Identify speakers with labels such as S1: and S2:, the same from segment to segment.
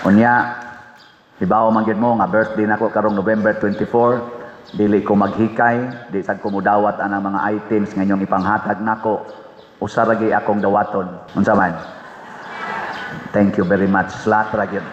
S1: Unya, hibaw man gyud mo nga birthday nako karong November 24, dili ko maghikay, di sad ko mudawat anang mga items nga inyong ipanghatag nako. Usa ra gyud akong dawaton. Unsa man? Thank you very much. Slat ra gyud.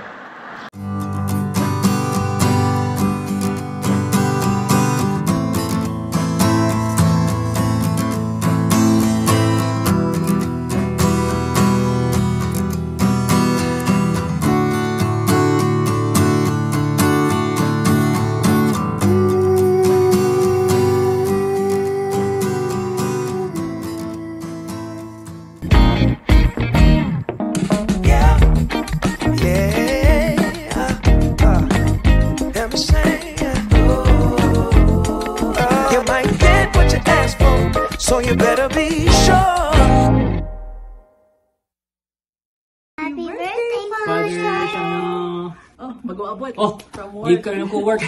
S2: Yeah. Let me say, you might get what you ask for, so you better be sure.
S3: Happy birthday,
S4: Father Shano.
S5: Oh, mag-uabot
S4: Oh,
S5: from work.
S4: gikan ko work.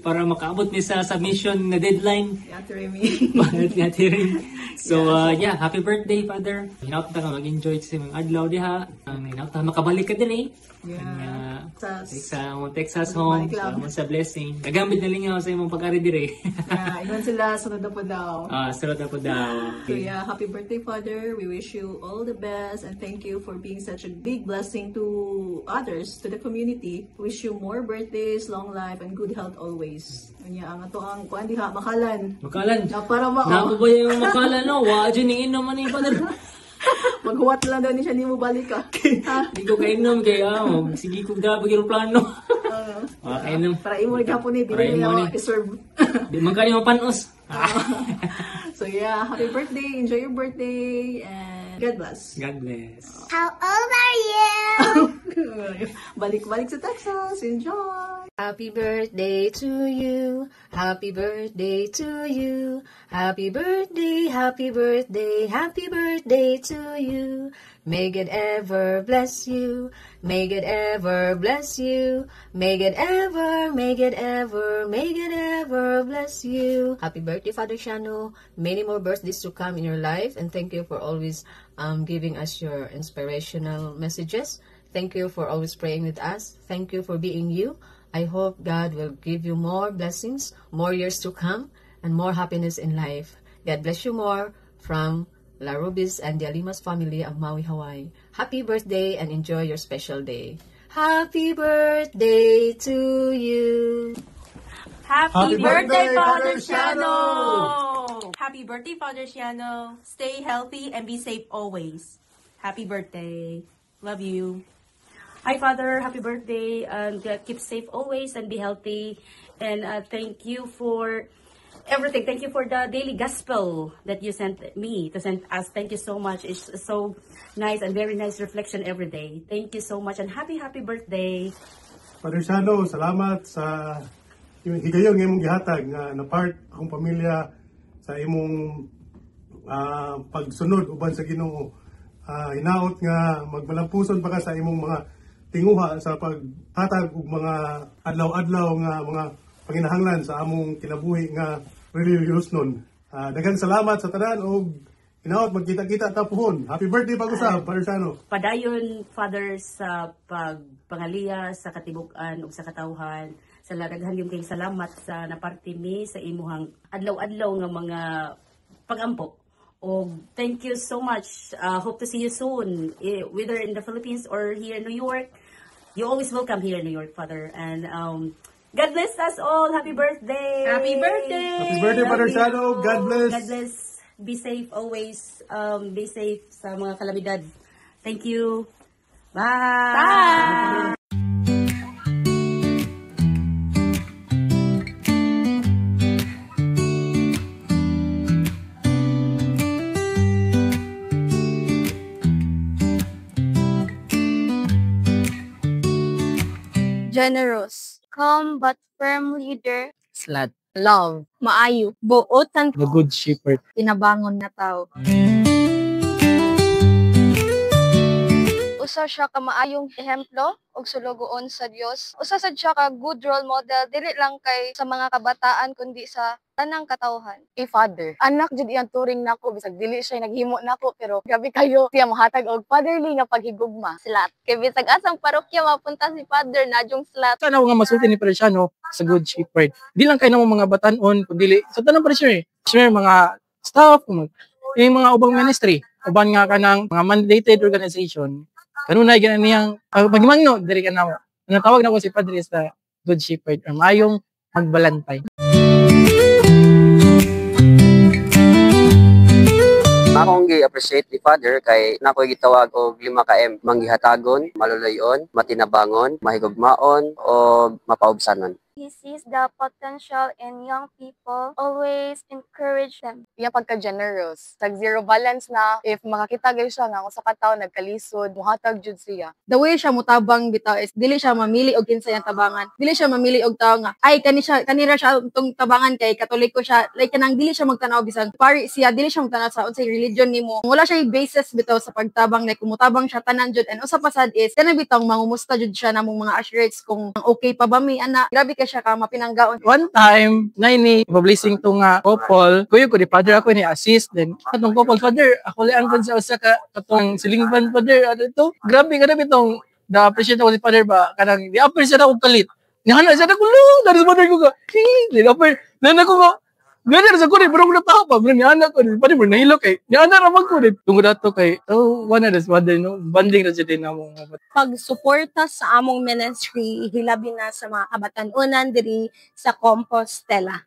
S4: Para makaabot ni sa submission na deadline.
S5: Ate Remy.
S4: Bakit nga tiring. So, yeah, happy birthday, Father. Hinaut ta ka mag-enjoy sa imong adlaw diha. Ang hinaut ta makabalik ka diri.
S5: Yeah.
S4: Kanya,
S5: Texas.
S4: Sa Texas home,
S5: Magbalik lang.
S4: sa sa blessing. Nagamit na lingaw sa imong pag-ari diri.
S5: Yeah, ingon sila, sunod na po daw.
S4: Ah, sunod na po daw.
S5: So yeah, happy birthday, Father. We wish you all the best and thank you for being such a big blessing to others, to the community. Wish you more birthdays, long life, and good health always. Unya, ang ato ang kuan diha, makalan.
S4: Makalan.
S5: Na para mao.
S4: Napo ba yung makalan, no? Wa dyan ni inom man ni Father.
S5: Maghuwat lang daw ni siya, di mo balik ka. Ha?
S4: Di ko kainom kay sige ko grabe eroplano. Wa kainom.
S5: Para imo ni gapon ni,
S4: Para
S5: dili
S4: imo
S5: niya
S4: ni.
S5: i-serve.
S4: Di man kani mapanos.
S5: So yeah, happy birthday, enjoy your birthday, and God bless.
S4: God bless.
S3: How old are you?
S5: Balik-balik sa Texas, enjoy!
S6: Happy birthday to you. Happy birthday to you. Happy birthday, happy birthday, happy birthday to you. May God ever bless you. May God ever bless you. May God ever, may God ever, may God ever bless you. Happy birthday, Father Shano. Many more birthdays to come in your life, and thank you for always giving us your inspirational messages. Thank you for always praying with us. Thank you for being you. I hope God will give you more blessings, more years to come, and more happiness in life. God bless you more from La Rubis and the Alimas family of Maui, Hawaii. Happy birthday and enjoy your special day. Happy birthday to you.
S7: Happy
S8: birthday, Father
S7: Shano! Happy birthday, Father Shano. Stay healthy and be safe always. Happy birthday. Love you.
S9: Hi, Father. Happy birthday. And keep safe always and be healthy. And thank you for everything. Thank you for the daily gospel that you sent me to send us. Thank you so much. It's so nice and very nice reflection every day. Thank you so much and happy, happy birthday.
S8: Father Shano, salamat sa yung higayon nga imong gihatag nga na part akong pamilya sa imong pagsunod uban sa Ginoo. Hinaot nga magmalampuson pa ka sa imong mga tinguha sa paghatag og mga adlaw-adlaw nga mga panginahanglan sa among kinabuhi nga religious nun. Daghang salamat sa tanan og hinaot magkita-kita ta puhon. Happy birthday pag-usab, Father Shano.
S9: Padayon, Father, sa pagpangaliya sa katibuk-an ug sa katawhan. Sa daghan yung kay salamat sa naparte mi sa imuhang adlaw-adlaw nga mga pagampo. Og thank you so much. Hope to see you soon, whether in the Philippines or here in New York. You always welcome here in New York, Father. And God bless us all. Happy birthday!
S7: Happy birthday!
S8: Happy birthday, Father
S9: Love you.
S8: Shano. God bless.
S9: God bless. Be safe always. Be safe sa mga kalamidad. Thank you. Bye!
S7: Bye!
S10: Generous, calm but firm leader,
S11: Slut.
S10: Love, maayo, buotan,
S11: The Good Shepherd.
S10: Tinabangon na tao. Usa siya ka maayong ehemplo ug sulugoon sa Dios. Usa sad siya ka good role model dili lang kay sa mga kabataan kundi sa tanang katawhan.
S11: A father. Anak jud iyang turing nako, bisag dili siya naghimo nako, pero grabe kayo siya mohatag og fatherly nga paghigugma.
S10: Slat. Kay bisag asang parokya mapunta si Father, naa jung slot.
S12: Sana ako nga masulti ni Padre Siano sa Good Shepherd. Di lang kay namo mga batanon, kundi sa tanan, Padre eh. Sure, mga staff, yung mga ubang ministry, uban nga kanang mga mandated organization, kanunay gana niyang pagmangno diri ka namo. Natawag na ko si Padre sa Good Shepherd or maayong magbalantay.
S13: Akong gi-appreciate ni Father kay nakoy gitawag og 5 ka M: manggihatagon, maluluyon, matinabangon, mahigugmaon o mapaubsanon.
S10: He sees the potential in young people, always encourage them.
S11: Iya pagka-generous. Tag zero balance na if makakita gyud siya nga usa ka tawo nagkalisod, muhatag jud siya.
S14: The way siya mutabang bitaw is dili siya mamili og kinsa iyang tabangan. Dili siya mamili og tawo nga ay kani siya, kanira siya tong tabangan kay Katoliko siya. Like kanang dili siya magtanaw bisan pari siya, dili siya magtanaw sa unsay religion nimo. Wala siya basis bitaw sa pagtabang, like kumutabang siya tanan jud. And usa pa sad is kanang bitaw mangumusta jud siya namong mga usherates kung okay pa ba mi ana. Grabe ka siya ka mapinanggaon.
S12: One time, na ini blessing to nga couple, kuyo ko di Father, ako ni assist, then atong couple, "Father, ako liang pud sa usa ka katong silingban, Father." Ano to? Grabe grabe tong na appreciate ako si Father ba, kanang di appreciate ako kalit. Nihana siya na ko lo, dari Father ko ka. Di offer, na ko nga. Gani sa ko rin, pero na pa, bro, ni anak ko, Father, bro, nahilo kay, ni anak raman ko rin. Tungod ato kay, oh, one na Father, no, banding na siya din na mo.
S15: Pagsuporta sa among ministry, hilabi na sa mga kabatan-unan diri sa Compostela.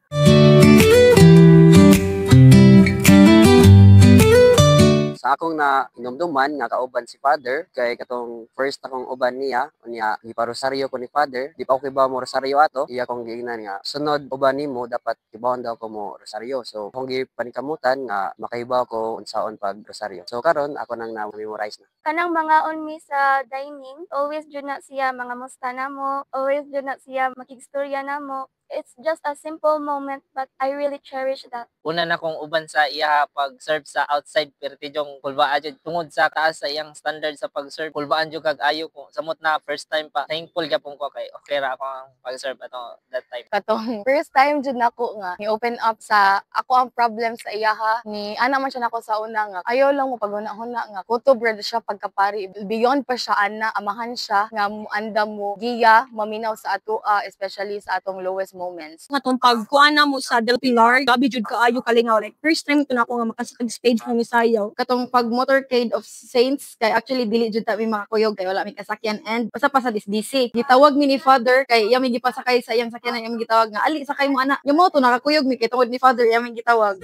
S13: Sa akong na inumduman nga kauban si Father kay katong first akong uban niya, unya giparosaryo ko ni Father, di pa ako kibaw mo rosaryo ato, iya akong giingnan nga sunod uban nimo dapat kibawon daw ko mo rosaryo. So akong gipanikamutan nga makahibaw ko unsaon pag rosaryo. So karon ako nang na-memorize na.
S10: Kanang mga on mi sa dining, always jud na siya mga musta namo, always jud na siya makigstorya namo. It's just a simple moment but I really cherish that.
S16: Una na kong uban sa iya pag-serve sa outside, perti jong kulbaan jud tungod sa taas sa iyang standard sa pag-serve. Kulbaan jud kag ayo ko samot na first time pa. Thankful gyapon ko kay okay ra ako ang pag-serve ato that time.
S11: Katong first time jud nako nga ni open up sa ako ang problem sa iyaha, ni ana man siya nako sa una nga ayaw lang mo paghuna-huna nga kutob ra siya pagkapari, beyond pa siya ana, amahan siya nga andam mo giya, maminaw sa atoa, especially sa atong lowest moments.
S15: Katong pagkuan na mo sa Del Pilar, gabi jud kaayo kalingaw. Like first time to nako nga makasakag stage nga misayaw.
S14: Katong pag motorcade of saints kay actually dili jud ta mi makakuyog kay wala mi kasakyan, and basta pa sa DC gitawag mi ni Father kay iya mi gipasakay sa iyang sakyanan, iya mi gitawag nga ali sakay mo ana. Yung mo to nakakuyog mi kay tungod ni Father iya mi gitawag.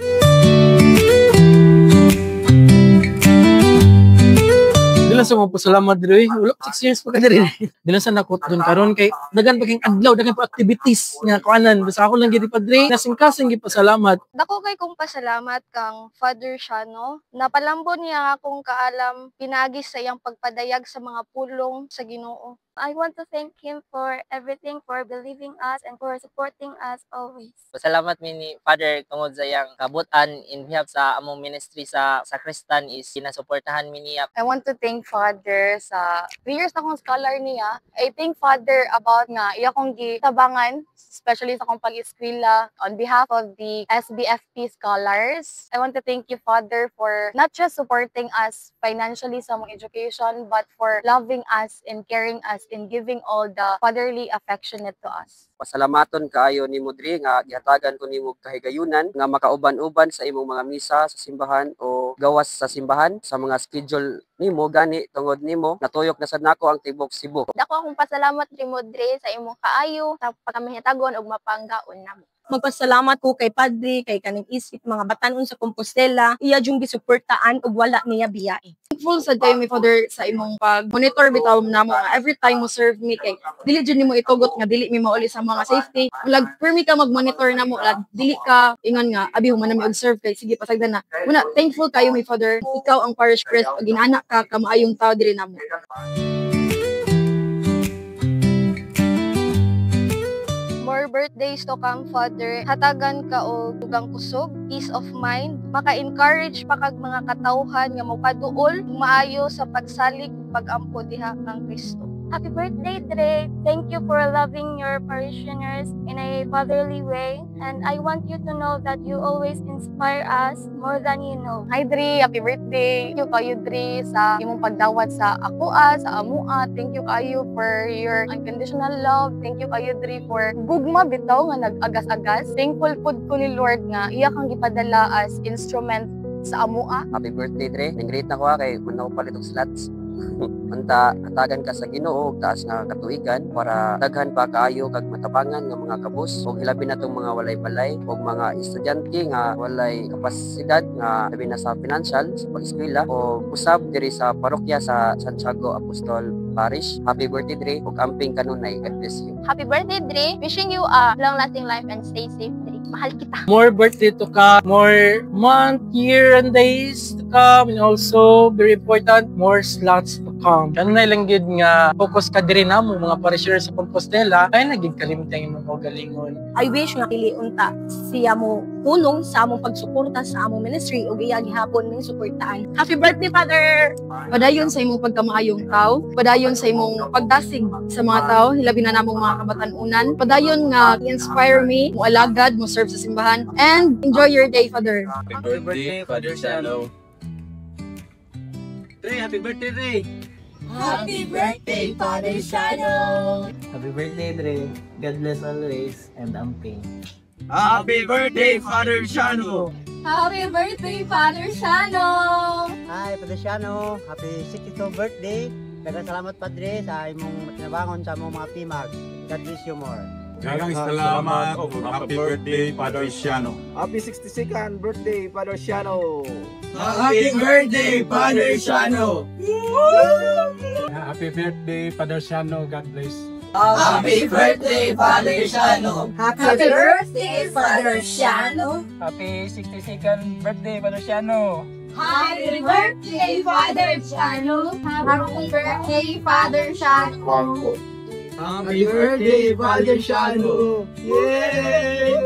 S12: Dili sa mga pasalamat diri, wala 6 years pa ka diri. Dili sa nakot dun karon kay dagan pa king adlaw, dagan pa activities nga kuanan, basta ako lang gid Padre, nasingkasing gipasalamat.
S10: Dako kay kong pasalamat kang Father Siano. Napalambon niya ang akong kaalam pinaagi sa iyang pagpadayag sa mga pulong sa Ginoo. I want to thank him for everything, for believing us and for supporting us always.
S16: Pasalamat mi ni Father tungod sa iyang kabutan in behalf sa among ministry sa sakristan is ginasuportahan mi niya.
S11: I want to thank Father sa 3 years na akong scholar niya. I thank Father about nga iya kong gitabangan, especially sa akong pag-eskwela on behalf of the SBFP scholars. I want to thank you, Father, for not just supporting us financially sa among education, but for loving us and caring us and giving all the fatherly affectionate to us.
S13: Pasalamaton kaayo nimo diri nga gihatagan ko nimo kahigayunan nga makauban-uban sa imong mga misa sa simbahan o gawas sa simbahan sa mga schedule nimo, gani tungod nimo natuyok na sad nako ang tibok Cebu.
S10: Dako akong pasalamat nimo diri sa imong kaayo sa pagkamahitagon ug mapanggaon namo.
S15: Magpasalamat ko kay Padre kay kaning isip mga batan-on sa Compostela, iya jung gisuportaan ug wala niya biyae.
S14: Thankful sad kayo mi Father sa imong pag-monitor bitaw namo nga every time mo serve mi kay dili jud nimo itugot nga dili mi mauli sa mga safety. Lag permi ka mag-monitor namo, lag dili ka ingon nga abi human na mi og serve kay sige pasagdan na. Muna thankful kayo mi Father, ikaw ang parish priest ug ginana ka kamaayong tawo diri namo.
S10: More birthday birthdays to come, Father. Hatagan ka og dugang kusog, peace of mind, maka-encourage pa kag mga katawhan nga mopaduol maayo sa pagsalig ug pagampo diha kang Kristo.
S3: Happy birthday, Dre. Thank you for loving your parishioners in a fatherly way. And I want you to know that you always inspire us more than you know.
S11: Hi Dre, happy birthday. Thank you kayo, Dre, sa imong pagdawat sa akoa, sa amua. Thank you kayo for your unconditional love. Thank you kayo, Dre, for gugma bitaw nga nag-agas-agas. Thankful pud ko ni Lord nga iya kang gipadala as instrument sa amua.
S13: Happy birthday, Dre. Ning-greet na ko ha, kay man ako palit og slots. Unta hatagan ka sa Ginoo og taas nga katuigan para daghan pa kaayo kag matabangan nga mga kabus ug hilabi na tong mga walay balay ug mga estudyante nga walay kapasidad nga labi na sa financial sa pag-eskwela o usab diri sa parokya sa Santiago Apostol Parish. Happy birthday, Dre, ug amping kanunay. God bless you.
S10: Happy birthday, Dre. Wishing you a long-lasting life and stay safe, Dre. Mahal kita.
S12: More birthday to come, more month, year, and days to come, and also, very important, more slots to come. Kanunay lang gyud nga focus ka diri namo mga parishioners sa Compostela, ay naging kalimtang imong kaugalingon.
S15: I wish nga dili unta siya mo pulong sa among pagsuporta sa among ministry ug iya gihapon ming suportaan. Happy birthday, Father!
S14: Padayon sa imong pagkamaayong tao, padayon sa imong pagdasig sa mga tao, hilabi na namong mga kabatan-unan. Padayon nga inspire me, mo alagad, mo serve sa simbahan, and enjoy your day, Father.
S17: Happy birthday, Father Shano.
S4: Dre, happy birthday, Dre!
S7: Happy birthday, Father Shano!
S16: Happy birthday, Dre. God bless always and amping.
S17: Happy birthday, Father Shano!
S7: Happy birthday, Father Shano!
S18: Hi, Father Shano. Happy 62 birthday. Daghang salamat, Padre, sa imong tinabangon sa among mga pimag. God bless you more.
S17: Daghang salamat. Happy birthday, Father Shano.
S19: Happy 62nd birthday, Father Shano!
S17: Happy birthday, Father Shano!
S20: Happy birthday, Father Shano. God bless.
S7: Happy birthday, Father Shano! Happy birthday, Father Shano!
S16: Happy 62nd birthday, Father Shano!
S7: Happy birthday, Father Shano!
S10: Happy birthday, Father Shano.
S17: Happy birthday, Father Shano! Yay!